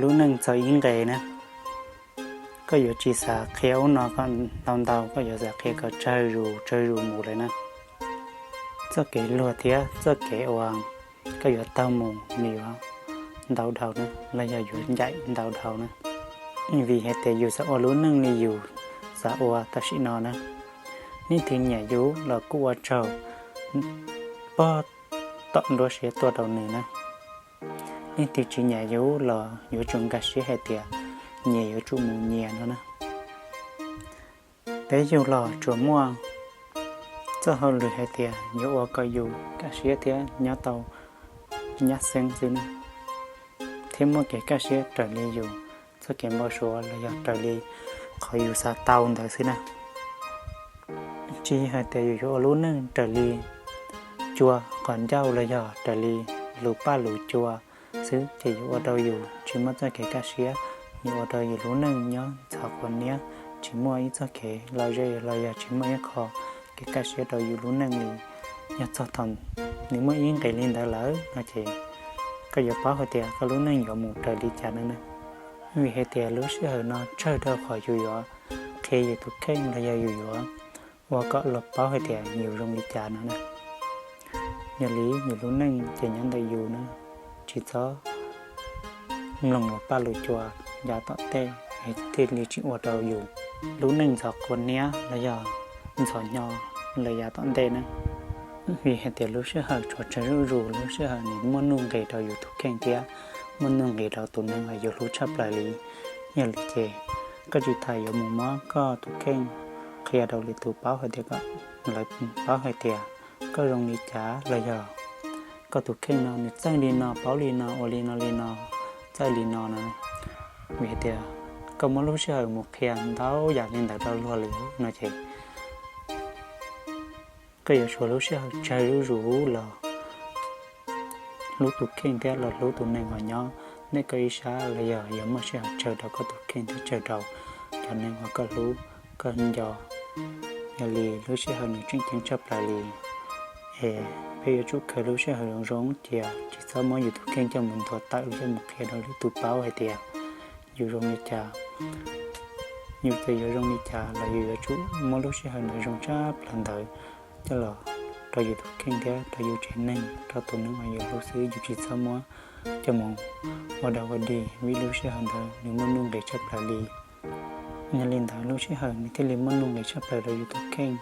lub neej txog ib nqe na, koj yuav tsis xav qhia ub no kom ntau ntau, koj yuav xav qhia kom tsawg zus tsawg zus mus lawm na. Txoj kev luag thiab txoj kev uas koj yuav taug mus nws yuav ntau dhau na, los yog yuav ncaim ntau dhau na. Vim hais tias yus xav ua lub neej li yus xav ua tam sim no na, leej twg nyiam yus los kuj ua tsaug pog tom nruab siab tuaj rau nws na. Leej twg tsis nyiam yus los yuav tsum nkag siab hais tias nyias yuav tsum mus nyias no na. Peb yug los tsuas muaj txoj hauj lwm hais tias yuav ua kom yus kaj siab thiab nyob tau nyab xeeb xwb na, thiab muaj kev kaj siab raws li yus txoj kev npau suav los yog raws li qhov yus xav tau ntawd xwb na. Tsis hais tias yus yuav ua lub neej raws li cua qos ncauj los yog raws li lus paj lus cua xwb ces yuav ua rau yus tsis muaj txoj kev kaj siab, yuav ua rau yus lub neej nyob ntxhov quav niab, tsis muaj ib txoj kev lom zem los yog tsis muaj ib qho kev kaj siab rau yus lub neej li. Yog txog thaum nws muaj ib nqe li ntawd lawm no ces koj yuav paub hais tias koj lub neej yuav mus raws li cas no na. Vim hais tias lub sij hawm no tsawg rau qhov yus yuav qhia yus tus kheej los yog yus yuav ua kom luag paub hais tias yus zoo li cas no na. Yog li yus lub neej ces nyob ntawm yus na, tsis txhob mloog luag paj luag cua yav tom ntej es thiaj li tsis ua rau yus lub neej ntxhov quav niab los yog ntxhov hnyo lawm yav tom ntej na. Vim hais tias lub sij hawm tshuav tsawg zuj zus, lub sij hawm nws muaj nuj nqis rau yus tus kheej thiab muaj nuj nqis rau tus neeg uas yus hlub tshaj plaws li. Yog li ces koj tsis tas yuav mus muab koj tus kheej qhia rau lwm tus paub hais tias, kom lawv paub hais tias koj zoo li cas los yog koj tus kheej no nws txawj li no, paub li no, ua li no li no, txawj li no no. Vim hais tias koj muab lub sij hawm mus qhia ntau yam li ntawd rau luag lawm no ces koj yuav tshuav lub sij hawm tsawg zuj zus los hlub tus kheej thiab los hlub tus neeg uas nyob ntawm koj ib sab los yog yuav muaj sij hawm tsawg rau koj tus kheej thiab tsawg rau cov neeg uas koj hlub koj nco. Yog li lub sij hawm nws tseem ceeb tshaj plaws li es peb yuav tsum khaws lub sij hawm zoo zoo cia, tsis txhob muab yus tus kheej coj mus ntuas tawm, coj mus qhia rau lwm tus paub hais tias yus zoo li cas. Yus txawm yuav zoo li cas los yus yuav tsum muab lub sij hawm ntawd zoo tshaj plaws ntawd coj los rau yus tus kheej thiab rau yus tsev neeg, rau tus neeg uas yus hlub xwb. Yus tsis txhob muab coj mus ua dog ua dig vim lub sij hawm ntawd nws muaj nuj nqis tshaj plaws li. Yog li ntawd lub sij hawm nws thiaj li muaj nuj nqis tshaj plaws rau yus tus kheej.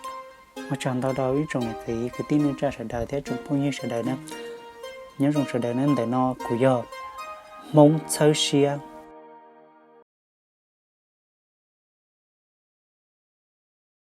Ua tsaug ntau rau ib tsoom niam txiv kwv tij neej tsa sawv daws thiab tsoom phooj ywg sawv daws na. Nyob zoo sawv daws na, ntawm no kuv yog Hmoob Txhawb Siab.